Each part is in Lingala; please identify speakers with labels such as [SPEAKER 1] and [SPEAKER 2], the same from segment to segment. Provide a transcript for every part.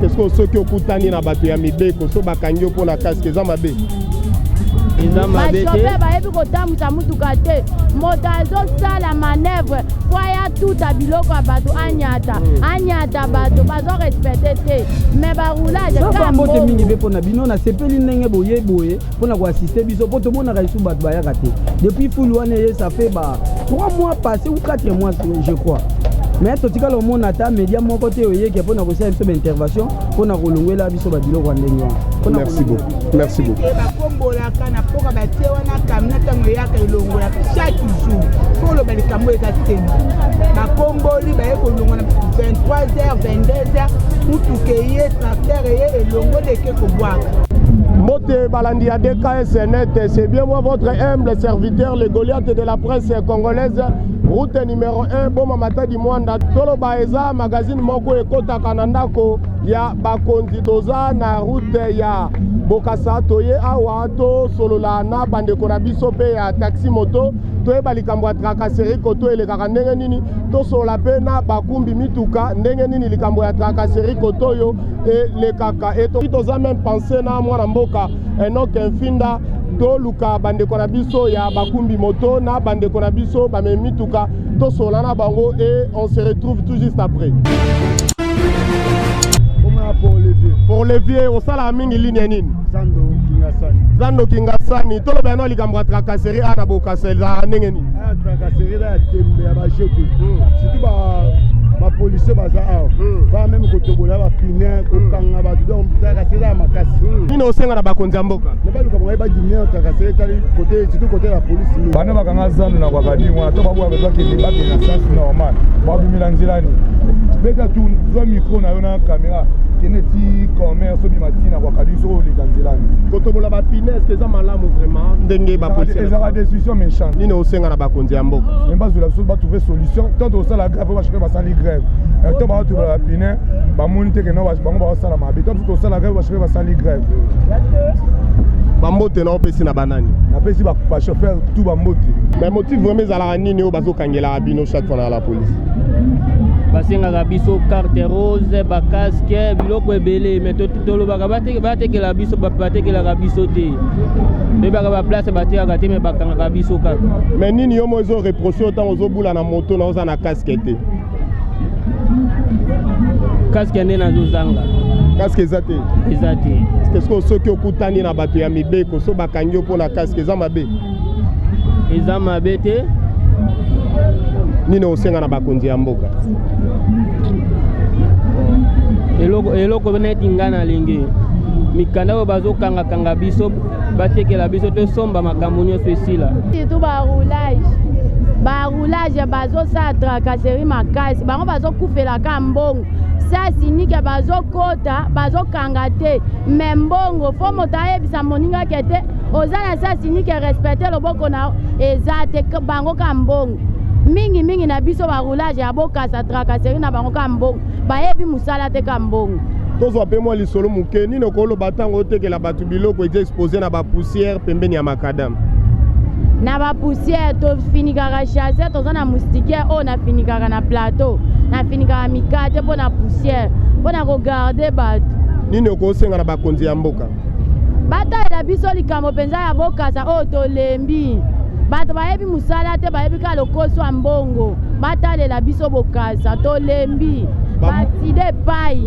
[SPEAKER 1] Est-ce que soki okutani na bato ya mibeko, so bakangi yo mpo na casque, eza mabe?
[SPEAKER 2] Eza mabe te.
[SPEAKER 3] Bachauffeur bayebi kotambwisa motuka te. Moto azosala manœuvre po aya tuta biloko ya bato, anyata anyata bato, bazorespecter te, mais baroulage.
[SPEAKER 4] Safa, mbote mingi mpe mpona bino. Nasepeli ndenge boye boye mpona koassister biso, mpo tomonaka lisusu bato bayaka te depuis fulu wana eye. Ça fait ba 3 mois passé ou 4 mois, je crois, mais totikala omona ata média moko te oyeke mpona kosala biso baintervention, mpona kolongwela biso babiloko ya ndenge wana.
[SPEAKER 1] Merci beaucoup, merci beaucoup.
[SPEAKER 5] Bakombolaka na mpoka, batie wana camion, ntango eyaka elongolaka chaque jour. Mpo oloba likambo eza teni, bakomboli, baye kolongola 23 h, 22 h, mutuka eye, tracteur eye, elongoli, eke kobwaka.
[SPEAKER 1] Mbote balandi ya DKS Net, c'est bien moi, votre humble serviteur, le Goliath de la presse congolaise, route numéro 1, Boma Matadi Mwanda. Toloba eza magazine moko ekotaka na ndako ya bakonzi. Toza na route ya Bokasa, toye awa tosolola na bandeko na biso mpe ya taxi moto, toyeba likambo ya tracasserie koto elekaka ndenge nini. Tosolola mpe na bakumbi mituka ndenge nini likambo ya tracasserie koto oyo elekaka. E toza même pensé na mwana mboka Enoke Mfinda, toluka bandeko na biso ya bakumbi moto na bandeko na biso bamemi mituka, tosolola na bango et on se retrouve tout juste après.
[SPEAKER 6] Pour Olivier.
[SPEAKER 1] Pour Olivier, osalaka mingi ligne nini?
[SPEAKER 6] Zando Kingasani.
[SPEAKER 1] Zando Kingasani. Toloba yano likambo ya tracasserie awa na Bokasa ezalaka ndenge nini?
[SPEAKER 6] Aya, tracasserie eza ya tembe ya bajete, surtout bapolicier baza awa, baa même kotobola bapneus, kokanga bato. Donc tracasserie eza ya makasi.
[SPEAKER 1] Nini osenga na bakonzi ya mboka?
[SPEAKER 6] Me baluka bango badiminuer tracasserie etali côté, surtout côté ya police mingi.
[SPEAKER 7] Bana bakanga zando na kwakadi wana to babwaka, bakende bakende na sens normal, babimela nzela nini? Beta tu, zwa micro na yo na caméra, kende ti commerce, obima ti na kwakadi, soki oleka nzela nini?
[SPEAKER 1] Kotobola bapneus, est-ce eza malamu vraiment ndenge bapolicier?
[SPEAKER 7] Ezalaka décision méchante.
[SPEAKER 1] Nini osenga na bakonzi ya mboka?
[SPEAKER 7] Me bazwela biso, batrouve solution. Tant tosala grève, oyo bachauffeur basali grève, to baotobola bapneus, bamoni te keno bango baosala mabe. To biso tosala grève, bachauffeur basali grève.
[SPEAKER 1] Bambote na opesi na banani?
[SPEAKER 7] Napesi bachauffeur tout bambote.
[SPEAKER 1] Mais motif vraiment ezalaka nini oyo bazokangelaka bino chaque fois na la police?
[SPEAKER 2] Basengaka biso carte rose, bacasque, biloko ebele, mais tolobaka batekela biso, batekelaka biso te. Toyebaka baplace batekaka te, mais bakangaka biso kaka.
[SPEAKER 1] Mais nini yo mo ezoreproche yo ntango ozobula na moto na oza na casque te?
[SPEAKER 2] Casque nde nazozanga.
[SPEAKER 1] Casque eza te?
[SPEAKER 2] Eza te.
[SPEAKER 1] Est-ce que soki okutani na bato ya mibeko, so bakangi yo mpo na casque, eza mabe?
[SPEAKER 2] Eza mabe te.
[SPEAKER 1] Nini osenga na bakonzi ya mboka?
[SPEAKER 2] Eloko neti nga nalingi, mikanda oyo bazokangakanga biso, batekela biso, tosomba, makambo nyonso esila.
[SPEAKER 3] Surtout baroulage, baroulage bazosala tracasserie makasi. Bango bazokufelaka mbongo, sens unique bazokota, bazokanga te, mais mbongo. Fo moto ayebisa moninga ke te, oza na sens unique, respecte loboko na eza te. Bango ka mbongo mingimingi na biso baroulage ya Bokasa. Tracasserie na bango ka mbongo, bayebi mosala te, ka mbongo.
[SPEAKER 1] Tozwa mpe mwa lisolo moke. Nini okoloba ntango otekela bato biloko eza expose na bapoussière pembeni ya macadam?
[SPEAKER 3] Na bapoussière tofinikaka sachet, toza na moustiquaire oyo nafinikaka na plateau, nafinikaka mikate mpo na poussière, mpo na kogarder bato.
[SPEAKER 1] Nini okosenga na bakonzi ya mboka?
[SPEAKER 3] Batalela biso likambo mpenza ya Bokasa oyo tolembi. Bato bayebi mosala te, bayebi kaka lokoso ya mbongo. Batalela biso Bokasa, tolembi baaccident epai.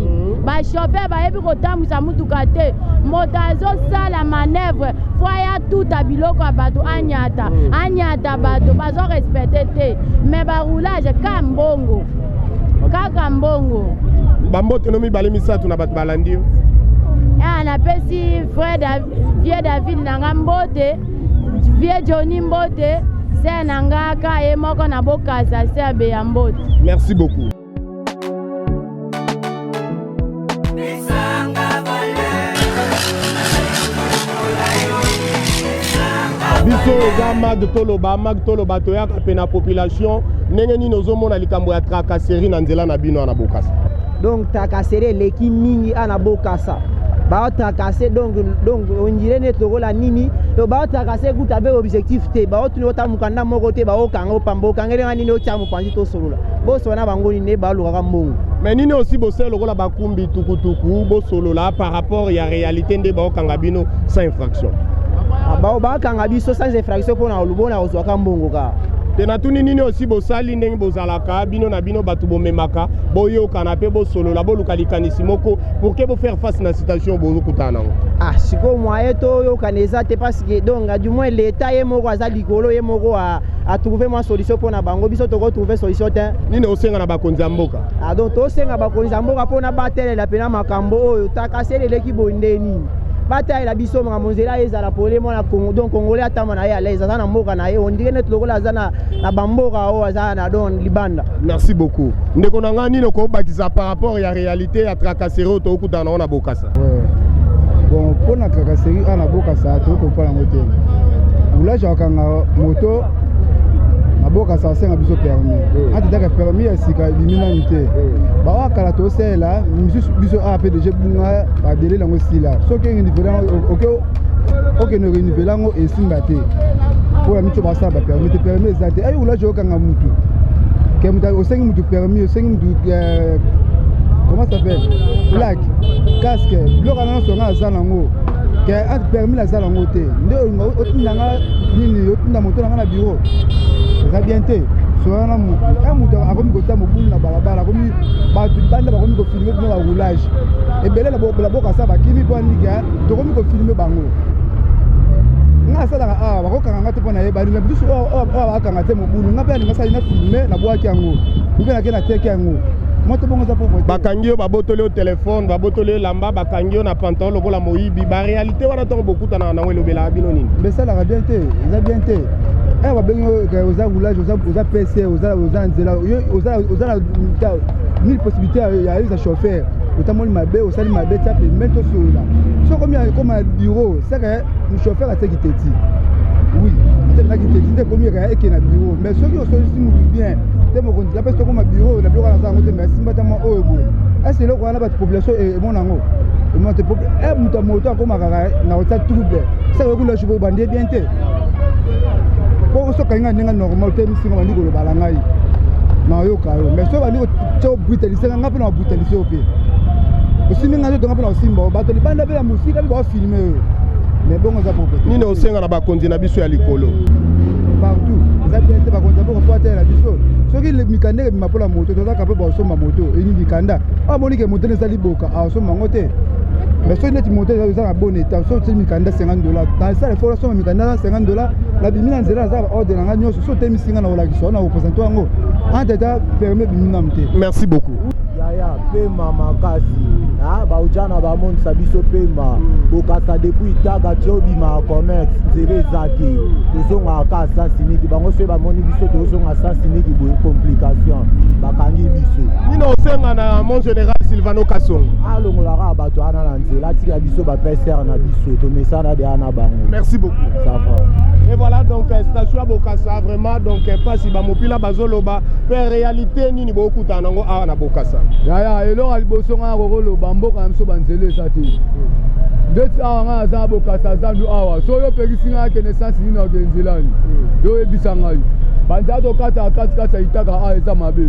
[SPEAKER 3] Bachauffeur bayebi kotambwisa mutuka te. Moto azosala manœuvre fo aya tuta biloko ya bato, anyata anyata bato, bazorespecter te, mais baroulage ka mbongo, kaka mbongo.
[SPEAKER 1] Bambote no mibale misato na bato balandi yo.
[SPEAKER 3] Ah, napesi frère vieux David na nga mbote, vieux Johnny mbote, sœur na nga ka ye moko na Bokasa, sœur Beya mbote.
[SPEAKER 1] Merci beaucoup. Biso eza Mag Toloba. Mag Toloba, toyaka mpe na population. Ndenge nini ozomona likambo ya tracasserie na nzela na bino na Bokasa?
[SPEAKER 8] Donc tracasserie eleki mingi awa na Bokasa. Baotracasser, donc on dirait neti lokola nini. Donc baotracasser kuta mpe objectif te, baotuni ota mokanda moko te, baokanga opamba, okangelenga nini, otya mopanzi, tosolola, bosola na bango nini, balukaka mbongo.
[SPEAKER 1] Mais nini aussi bosala lokola bakumbi tukutuku, bosolola par rapport ya réalité nde baokanga bino sans infraction?
[SPEAKER 8] Bakanga biso sans infraction mpona olubona kozwaka mbongo kaka.
[SPEAKER 1] Te, natuni nini osi bosali ndenge bozalaka bino na bino bato bomemaka, boyokana mpe bosolola, boluka likanisi moko pour que bofaire face na situation bozokutana nango.
[SPEAKER 8] Ah, sikoyo moyen toyokana eza te, parce que donc du moins l'état ye moko aza likolo, ye moko atrouve mwa solution mpona bango. Biso tokotrouve solution te.
[SPEAKER 1] Nini osenga na bakonzi ya mboka?
[SPEAKER 8] Ah, donc tosenga bakonzi ya mboka mpona batelela mpena makambo oyo. Takasele eleki boye nde nini? Batalela biso makambo, nzela ezala pole, mwana Congo, donc Congolais atamba na ye à l'aise, aza na mboka na ye, on dirait neti lokola aza na bamboka oyo aza na don libanda.
[SPEAKER 1] Merci beaucoup, ndeko na ngai. Nini okobakisa par rapport ya réalité ya tracasserie oyo tokutana nango na Bokasa?
[SPEAKER 6] Bon, mpona tracasserie awa na Bokasa, tokokomprendre yango te. Roulage akokanga moto na Bokasa, asenga biso permis. Atetaka permis ya sika ebimi nanu te, baoyo kala tosalela misusu. Biso awa mpe déjà bunga badélai yango esila. Soki renouveler, okende renouveler yango, esimba te mpona miso basala bapermis te. Permis eza te. Ayi roulage okanga mutu ke mutu osengi mutu permis, osengi mutu, comment ça s'appelle, plaque, casque, biloko wana nyonso. Nga aza nango ke permis naza nango te, nde otindanga nini? Otinda moto na nga na bureau, eza bien te. Soya na mutu e mutu akomi kotia mobulu na balabala, akomi bato banda bakomi kofilmer bino. Baroulage ebele na Bokasa bakimi mpo anike tokomi kofilmer bango. Nga asalaka awa, bakokanga nga te mpo nayeba me mosusu oyo bakanga te mobulu. Nga mpe alinga asali na filme, nabwaki yango mpe nake nateki yango moto bongo eza pauvre.
[SPEAKER 1] Bakangi yo, babotoli yo telefone, babotoli yo elamba, bakangi yo na pantalon lokola moyibi. Baréalité wana, ntango bokutanaka nango, elobelaka bino nini?
[SPEAKER 6] Mbe esalaka bien te, eza bien te. Ere babengi oza roulage, oza pc, oza na nzela, oza na mille possibilité ya yebisa chauffeur: otamboli mabe, osali mabe, tia pembeni, tosolola. Soki okomi koma na bureau, seke chauffeur atiaki teti, oui, atiaki teti nde ekomi eke na bureau. Mais soki osolisi mutu bien te, mokonzi apesi, tokoma bureau na biloko wana aza yango te, mais asimba ta mwa oyo boye ese eloko wana, bato population emona yango, emona te. Moto ya moto akoma kaka na kotia trouble, seke oyoki loshi boye bandie bien te. Po soki okangi nga ndenge normal te, misinga bandi kolobala ngai, nayoka yo. Mais soki bandi kotia obrutaliser nga, nga mpe na babrutaliser yo mpe. Osimbi nga nzoto, nga mpe na kosimba yo. Bato libanda mpe ya mosika mpe baofilmer yo, mais bongo eza propre.
[SPEAKER 1] Nini osenga na bakonzi na biso ya likolo?
[SPEAKER 6] Partout eza bien te. Bakonzi ya mboka fo ateyela biso. Soki mikanda ekebima mpola moto, tozaka mpe basomba moto eni mikanda oyo amoni ke moto eza liboka, asomba yango te. Mais soki neti moto eza na bon état, soki otie mikanda 50 $, na esala efo asomba mikanda na 50 $, nabimi na nzela, naza ordre na ngai nyonso. So otemisi ngai na kolakisa na kopresente yango, entre temps permis ebimi nanu te.
[SPEAKER 1] Merci beaucoup.
[SPEAKER 9] Yaya, pema makasi baujana bamonisa biso pema. Bokasa depuis Itaga ti obimaka commerce, nzela eza te. Tozongaka kaka sens unique. Bango soki bamoni biso tozonga sens unique boye, complication, bakangi biso.
[SPEAKER 1] Nini osenga na mon général Silvano Kasongo?
[SPEAKER 9] Alongolaka bato wana na nzela, atika biso bapeser na biso, tomesana deya na bango.
[SPEAKER 1] Merci beaucoup.
[SPEAKER 9] Ça va.
[SPEAKER 1] Et voilà donc station ya Bokasa, vraiment donc mpasi bamopila bazoloba mpe réalité nini bokutana nango awa na Bokasa?
[SPEAKER 7] Yaya, eloko ya liboso ngai nakokoloba, mboka na biso banzela eza te. Ndeti awa ngai naza na Bokasa, zandu awa, so oyo opekisi ngai akende sens nini, akende nzelani? Yo oyebisa ngai. Banzela tokataka katikati ya Itaka awa eza mabe.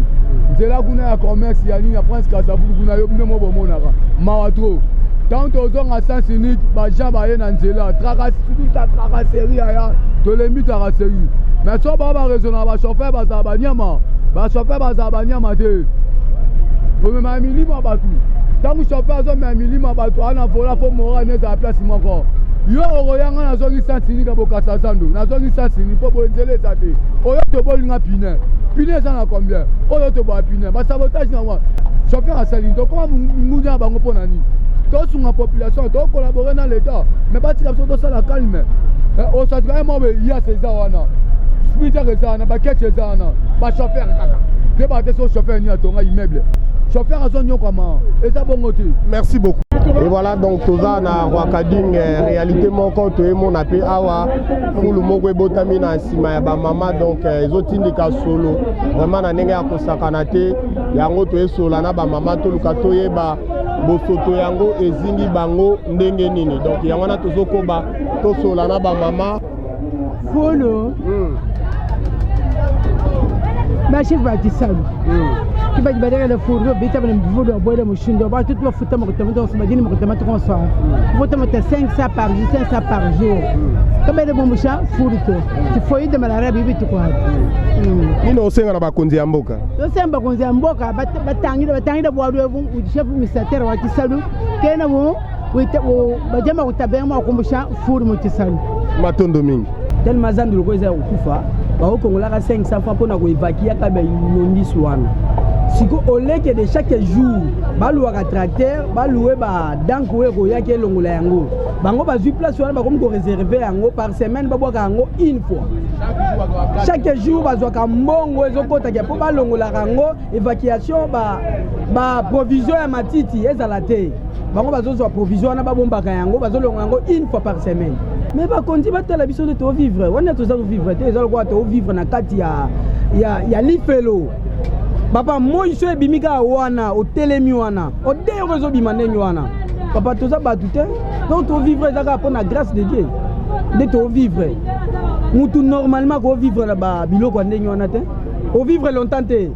[SPEAKER 7] Nzela kuna ya commerce ya nini ya Prince Kasavubu kuna, yo bino mo bomonaka, mawa trop. Ntango tozonga sens unique, bagens baye na nzela, tracasserie. Yaya, tolembi tracasserie. Mais so bao baraisonnaka, bachauffeur bazala banyama, bachauffeur bazala banyama te. Komema milimo ya bato, ntango chauffeur azomema milimo ya bato ana volant, fo moral ne ezala place moko. Yo okoyanga, nazongi sens unique Bokasa zando, nazongi sens unique mpo boye nzela eza te. Oyo tobolinga pneu, pneu eza na combien? Oyo toboya pneu, basabotage na wa chauffeur asali. Tokoma ngunya na bango mpo na nini? Tosunga population, tocollaborer na l'état, mais batika biso tosala calme. Osatika ye moko, yas eza wana, sprinter eza wana, baketch eza wana, bachauffeur kaka te bate. So chauffeur nini atonga immeuble? Chauffeur azonyokwama, eza bongo te.
[SPEAKER 1] Merci beaucoup. Et voilà donc toza na Rwakading, réalité moko toyemona mpe awa, fulu moko ebotami na nsima ya bamama, donc ezotindika solo vraiment na ndenge ya kosakana te. Yango toyesola na bamama, toluka toyeba bosoto yango ezingi bango ndenge nini. Donc yango wana tozokoba tosola na bamama.
[SPEAKER 5] Fulu. Bachef batisalu. Ke badi balekela furu bita bana mvulu abuela mushindu ba tutu bafuta makuta onso badini makuta matuku onso bafuta makuta 500 par jour 500 par jour kabele bumbusha furu to tifoide malaria bibi tukwadi.
[SPEAKER 1] Nini osenga na bakonzi ya mboka?
[SPEAKER 5] Tosenga bakonzi ya mboka batangile batangile bwalu ebu chef ministère wa kisalu kena bu bajama kutabenga mwa kumbusha furu mu kisalu.
[SPEAKER 1] Matondo mingi.
[SPEAKER 4] Tellement zandu lokola eza ya kokufa, bakokongolaka 500 francs mpona koevakiaka bainondisi wana. Siko oleke de chaque jour baluwaka tracteur, baluwe badank oyo ekoyaki elongola yango. Bango bazwi place wana, bakomi koreserve yango par semaine, babwaka yango une fois chaque jour. Bazwaka mbongo ezokotaka mpo balongolaka yango, évacuation, baprovision ya matiti ezala te. Bango bazozwa provision wana, babombaka yango, bazolongola yango une fois par semaine. Mais bakonzi batala biso nde tovivre wana, toza kovivre te, eza lokola tovivre na kati ya lifelo. Papa, moi so ebimi kaka wana, otelemi wana, odeyoko ezobima ndenge wana. Papa, toza bato te, donc tovivre eza kaka mpo na grâce de Dieu nde tovivre. Mutu normalement kovivre na babiloko ya ndenge wana te, ovivre longtemps te,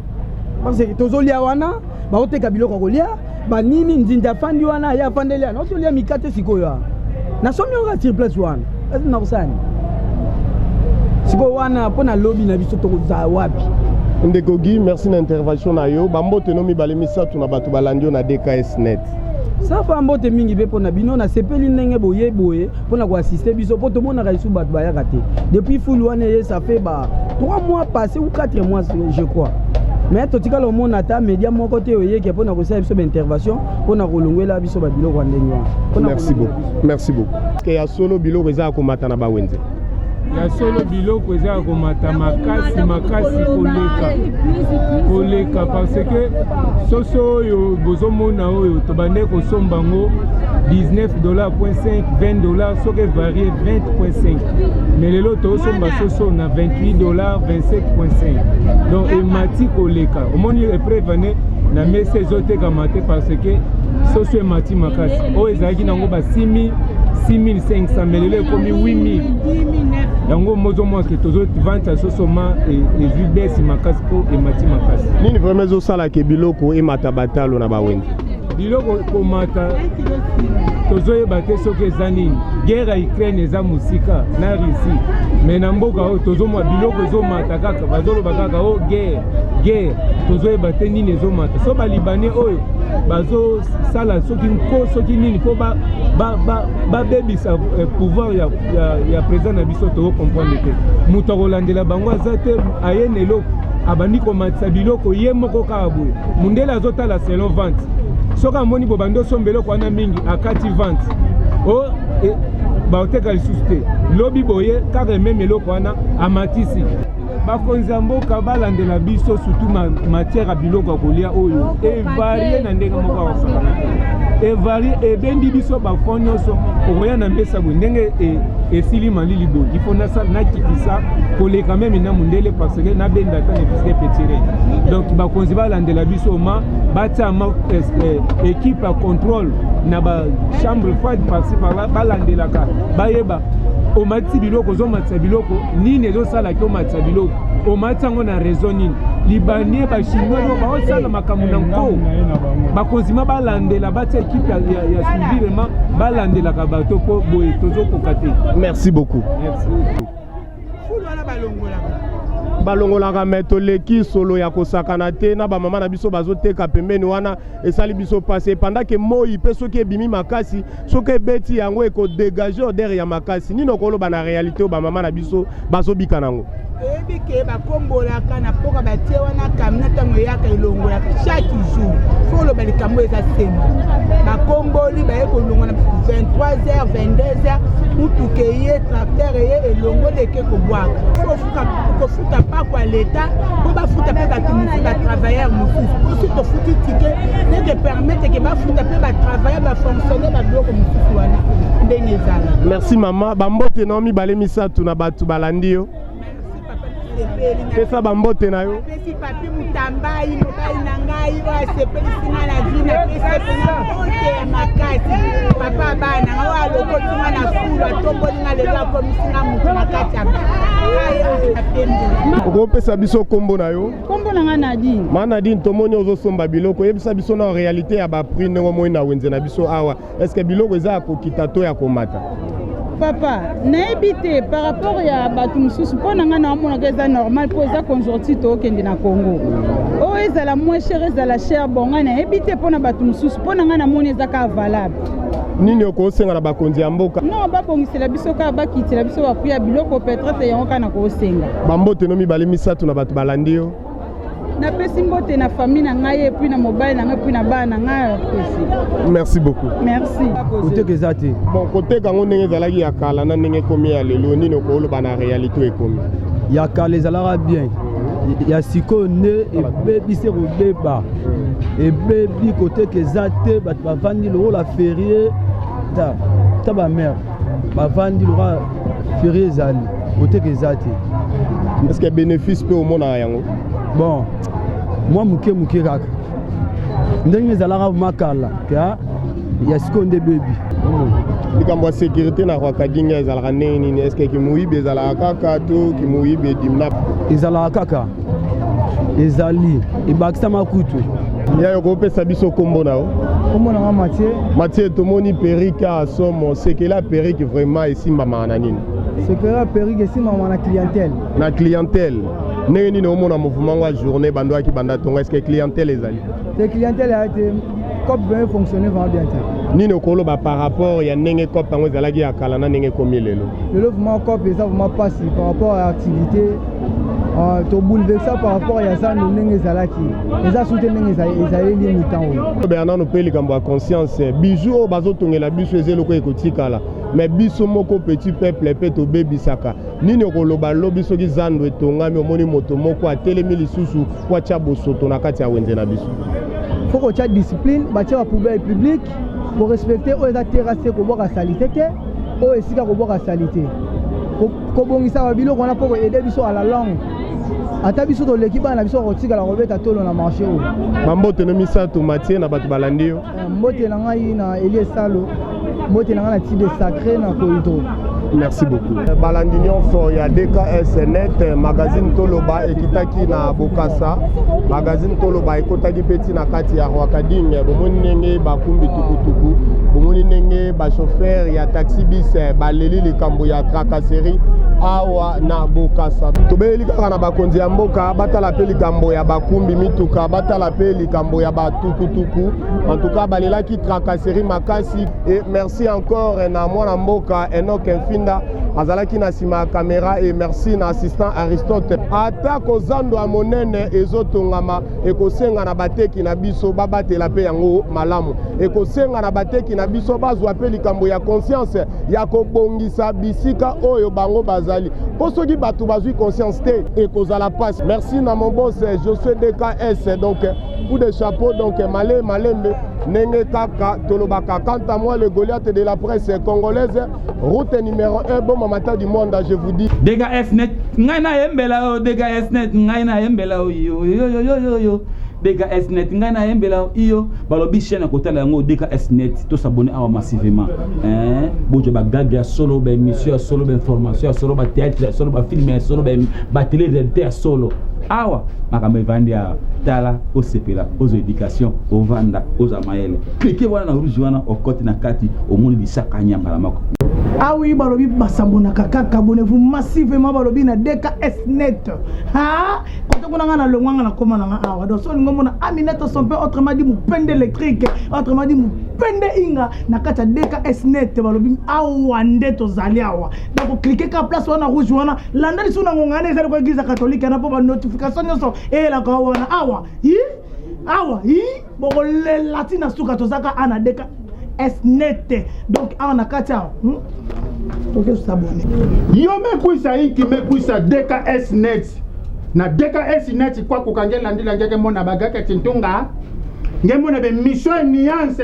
[SPEAKER 4] parce que tozolia wana, baoteka biloko ya kolia banini. Nzinzi afandi wana, ye afandeli wana, otolia mikate. Sikoyo nasomi yango sur place wana, esi nakosala nini sikoyo wana? Mpo na lobi na biso, tokozala wapi?
[SPEAKER 1] Ndeko Guy, merci na intervention na yo. Bambote no mibale misato na bato balandi yo na DKS Net.
[SPEAKER 4] Safa, mbote mingi mpe mpo na bino. Nasepeli ndenge boye boye mpona koassiste biso, mpo tomonaka lisusu bato bayaka te. Depuis fulu wana eye, ça fait ba 3 mois passé ou 4 mois, je crois, mais totikala omona ata média moko te oyeke mpona kosala biso baintervention, mpona kolongwela biso babiloko ya ndenge wana.
[SPEAKER 1] Merci beaucoup, merci beaucoup. Ke ya solo, biloko eza ya komata na bawenze?
[SPEAKER 10] Ya solo, biloko eza ya komata makasi makasi, koleka koleka, parce que soso oyo bozomona oyo, tobande kosomba yango 19 dollar point 5, 20 dollar, soki evarie 20.5, mais lelo tozosomba soso na 28 dollar 27.5, donc emati koleka. Omoni épreuve ane na mesa ezotekama te, parce que soso emati makasi. Oyo ezalaki nango ba 6000, 6500, mais lelo ekomi 8000. Yango mozomona ke tozovente ya soso ma ezwi baisse makasi mpo emati makasi.
[SPEAKER 1] Nini vraiment ezosalaka biloko emata batalo na bawenze?
[SPEAKER 10] Biloko komata, tozoyeba te soki eza nini. Guerre ya Ukraine eza mosika na Russie, mais na mboka oyo tozomona biloko ezomata kaka. Bazoloba kaka o guerre, guerre, tozoyeba te nini ezomata. So balibanais oyo bazosala soki nko soki nini mpo babebisa pouvoir ya président na biso, tokocomprendre te. Moto akolandela bango aza te. Aye na eloko, abandi komatisa biloko ye moko kaka boye. Mondele azotala selon vente. Soki amoni bobandi osomba eloko wana mingi, akati vente o baoteka lisusu te. Lobi boye kaka ememe eloko wana amatisi. Bakonzi ya mboka balandela biso, surtout matière ya biloko ya kolia oyo evarie na ndenge moko ya kosakana te. Evarie, ebendi biso bafond nyonso. Okoya na mesa boye, ndenge esili malili boye, il faut nakitisa koleka meme na mondele, parce que nabenda ata na fisike petire. Donc bakonzi balandela biso, ma batia ma équipe ya contrôle na bachambre froide par-ci par-là, balandelaka, bayeba omatisi biloko, ozomatisa biloko nini, ezosalaki omatisa biloko, omatisi yango na raison nini. Libanais, bachinois oyo baosala makambo na nko, bakonzi ma balandela, batia équipe ya suivi, vraiment balandelaka bato, mpo boye tozokoka te.
[SPEAKER 1] Merci beaucoup.
[SPEAKER 10] Merci.
[SPEAKER 5] Fulu wana balongolaka.
[SPEAKER 1] Balongolaka, me toleki solo ya kosakana te na bamama na biso bazoteka pembeni wana. Esali biso pasi epandake moi mpe soki ebimi makasi, soki ebeti yango, ekodégage odeur ya makasi. Nini okoloba na réalité oyo bamama na biso bazobika nango?
[SPEAKER 5] Toyebi ke bakombolaka na mpoka, batie wana camion, ntango eyaka elongolaka chaque jour. Fo oloba likambo eza sembo. Bakomboli, baye kolongola na 23 heures, 22 heures, mutuka eye, tracteur eye, elongoli, eke kobwaka. Kofuta pako ya leta mpo bafuta mpe bato mosusu, batravailleur mosusu. Posi tofuti ticket ndenge permettre ke bafuta mpe batravailleur, bafonctionnaire, babiloko mosusu wana ndenge ezala.
[SPEAKER 1] Merci mama. Bambote na yo mibale misato na bato balandi yo. Pesa bambote na yo.
[SPEAKER 5] Napesi Papi Mutambai, mobali na ngai oyo asepelisi nga na vie. Napesi mpena mbote ya makasi. Papa bana nga oyo alokoti nga na fulu, atomboli nga, lelo akomisi nga motu na kati ya kaya ya pembe.
[SPEAKER 1] Okopesa biso nkombo na yo?
[SPEAKER 11] Nkombo Kombo na ngai Nadine.
[SPEAKER 1] Ma Nadine, tomoni ozosomba biloko, yebisa biso na réalité ya ba prix ndenge omoni na wenze na biso awa. Est-ce que biloko eza ya kokita to ya komata?
[SPEAKER 11] Papa, nayebi te par rapport ya bato mosusu, mpo na ngai naomonaka eza normal mpo eza conjoncture, tookende na Congo. Oyo ezala moins cher, ezala cher, bon, ngai nayebi te mpo na bato mosusu. Mpo na ngai namoni eza kaka valable.
[SPEAKER 1] Nini okosenga na bakonzi ya mboka?
[SPEAKER 11] Non, babongisela biso kaka, bakitela biso baprix ya biloko, peut-être yango kaka na kosenga.
[SPEAKER 1] Bambote no mibale misato na bato balandi yo.
[SPEAKER 11] Napesi mbote na famille na ngai, et puis na mobali na ngai, puis na bana na ngai apesi.
[SPEAKER 1] Merci beaucoup.
[SPEAKER 11] Merci.
[SPEAKER 4] Koteka eza te.
[SPEAKER 1] Bon, koteka yango ndenge ezalaki ya kala na ndenge ekomi ya lelo, nini okoloba na réalité ekomi?
[SPEAKER 4] Ya kala ezalaka bien, ya sikoyo nde ebebisi, kobeba ebebi. Koteka eza te, bato bavandi lokola férié, ta ta bamare bavandi lokola férié ezali, koteka eza te.
[SPEAKER 1] Est ce que bénéfice mpe omonaka yango?
[SPEAKER 4] Bon, mwa moke moke kaka, ndenge ezalaka makala ka ya sikoyo nde bebi.
[SPEAKER 1] Likambo ya sécurité na Rwakadinga ezalaka ndenge nini? Est ce que kimoyibi ezalaka kaka to kimoyibi edimna?
[SPEAKER 4] Ezalaka kaka, ezali ebakisama kutu.
[SPEAKER 1] Ya yo kopesa biso nkombo na yo?
[SPEAKER 6] Kombo na nga Mathieu.
[SPEAKER 1] Mathieu, tomoni perruque ya somo. Sekela perruque vraiment esimbamaka na nini?
[SPEAKER 6] Sekela perruque esimbamaka na clientèle.
[SPEAKER 1] Na clientèle. Ndenge nini omona mouvement ngo ya journée bandwaki banda tongo? Est ce que clientèle ezali?
[SPEAKER 6] Te, clientèle ya te, cop vraiment fonctionner vraiment bien te.
[SPEAKER 1] Nini okoloba par rapport ya ndenge cop yango ezalaki ya kala na ndenge ekomi lelo?
[SPEAKER 6] Lelo vraiment cop eza vraiment mpasi par rapport ya activité, tobouleversa par rapport ya zando ndenge ezalaki, eza su te ndenge ezaleli mitan oyo.
[SPEAKER 1] Bernard, mpe likambo ya conscience, bijou oyo bazotongela biso eza eloko ekotikala, mais biso moko petit peuple mpe tobebisaka. Nini okoloba lobi soki zando etongami, omoni moto moko atelemi lisusu po atya bosoto na kati ya wenze na biso?
[SPEAKER 6] Faut kotia discipline, batia bapoubelle publique, korespecte oyo eza terrasse, kobwaka saleté te, oyo esika kobwaka saleté, kobongisa babiloko wana mpo koaider biso à la longue. Ata biso toleki, bana na biso bakotikala kobeta tolo na marché oyo.
[SPEAKER 1] Bambote no misato, Matie, na bato balandi yo.
[SPEAKER 6] Mbote na ngai na Elie Salo, mbote na ngai na Tide Sacré na Koidro.
[SPEAKER 1] Merci beaucoup. Balandi nyonso ya DKS Net, magazine Toloba ekitaki na Bokasa, magazine Toloba ekotaki mpe ti na kati ya Rwakading. Bomoni ndenge bakumbi tukutuku, bomoni ndenge bachauffeur ya taxi bis baleli likambo ya tracasserie awa na Bokasa. Tobeyeli kaka na bakonzi ya mboka batala mpe likambo ya bakumbi mituka, batala mpe likambo ya batukutuku. En tout cas, balelaki tracasserie makasi. Et merci encore na mwana mboka Enoch Mfinda azalaki na nsima ya caméra, et merci na assistant Aristote. Ata kozando ya monene ezotongama, ekosenga na bateki na biso babatela mpe yango malamu, ekosenga na bateki na biso bazwa mpe likambo ya conscience ya kobongisa bisika oyo bango bazali, mpo soki bato bazwi conscience te, ekozala mpasi. Merci na mon boss Josué DKS, donc coup de chapeau. Donc male malembe, ndenge kaka tolobaka. Quant à moi, le Goliath de la presse congolaise, route numéro 1, Boma Matadi Mwanda, je vous dis.
[SPEAKER 12] DKS Net, ngai nayembela yo. DKS Net, ngai nayembela yo yoyoyoyoyo. DKS Net, ngai nayembela iyo. Balobi chaîne ya kotala yango, DKS Net. Tosabone awa massivement, bozwa bagage ya solo, baémission ya solo, bainformation ya solo, bathéâtre ya solo, bafilm ya solo, batélé réalité ya solo. Awa makambo evandi awa. Tala, osepela, ozwa éducation, ovanda, ozwa mayele. Clique wana na rouge wana, okoti na kati, omoni lisaka nyambala moko.
[SPEAKER 5] Ah oui, balobi basabonaka kaka, abonnez-vous massivement. Balobi na DKS Net. Ha, kote kuna nga na longwanga na koma na nga awa. Donc so olingo mona Aminata son père, autrement dit mopende électrique, autrement dit mopende inga na kati ya DKS Net, balobi awa nde tozali awa. Donc clique ka place wana rouge wana, landa lisusu na ngonga wana ezali ko église catholique wana, mpo banotification nyonso eyelaka wana awa. Yi awa yi, bokolela ntina suka. Tozaka a na DKS Net. Donc awa na kati awa, toke s'abonner.
[SPEAKER 13] Yo mekwisa inki, mekwisa DKS Net. Na DKS Net kwa kokange landila ngeke mona bagake tintunga nge mona bemission ya nuance,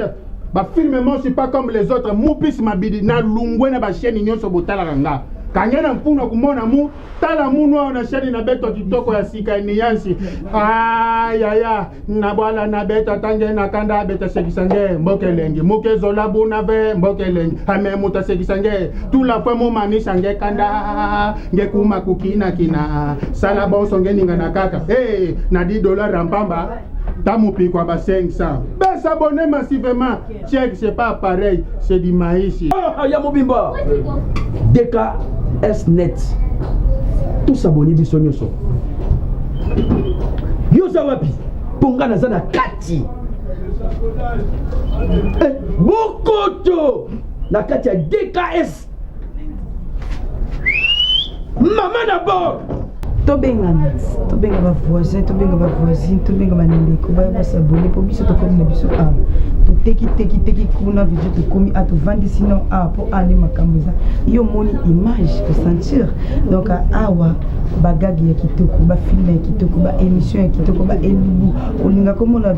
[SPEAKER 13] bafilme mosi pas comme les autres, mupisi mabidi na lungwe na bachaîne nyonso botalaka nga. Kange na mfuna kumona mu tala munu awa na shani na beto kitoko ya sika ya niyansi. Ah yaya na bwala na beta tange na kanda beta sekisa nge mboka elengi muke zola buna ve mboka elengi ame muta sekisa nge tula fwe mu manisa nge kanda nge kuma kukina kina sala bonso nge ninga na kaka hey, na 10 dollars rampamba tamupikwa ba 500 besabonne massivement. Check, c'est pas pareil, c'est du maïs.
[SPEAKER 4] Ah, ya mobimba DKS net tosaboni biso nyonso. Yo oza wapi? Mpo nga naza na kati eh, bokoto na kati ya DKS mama na bord.
[SPEAKER 14] Tobengana, tobenga bavoisin, tobenga bavoisine, tobenga bandeko baya basabone mpo biso tokomi na biso awa, toteki teki teki kuna video, tokomi a tovandisi no awa mpo awa nde makambo eza. Yo omoni image osentir, donc awa bagage ya kitoko, bafilme ya kitoko, baémission ya kitoko, baelubu olinga komona.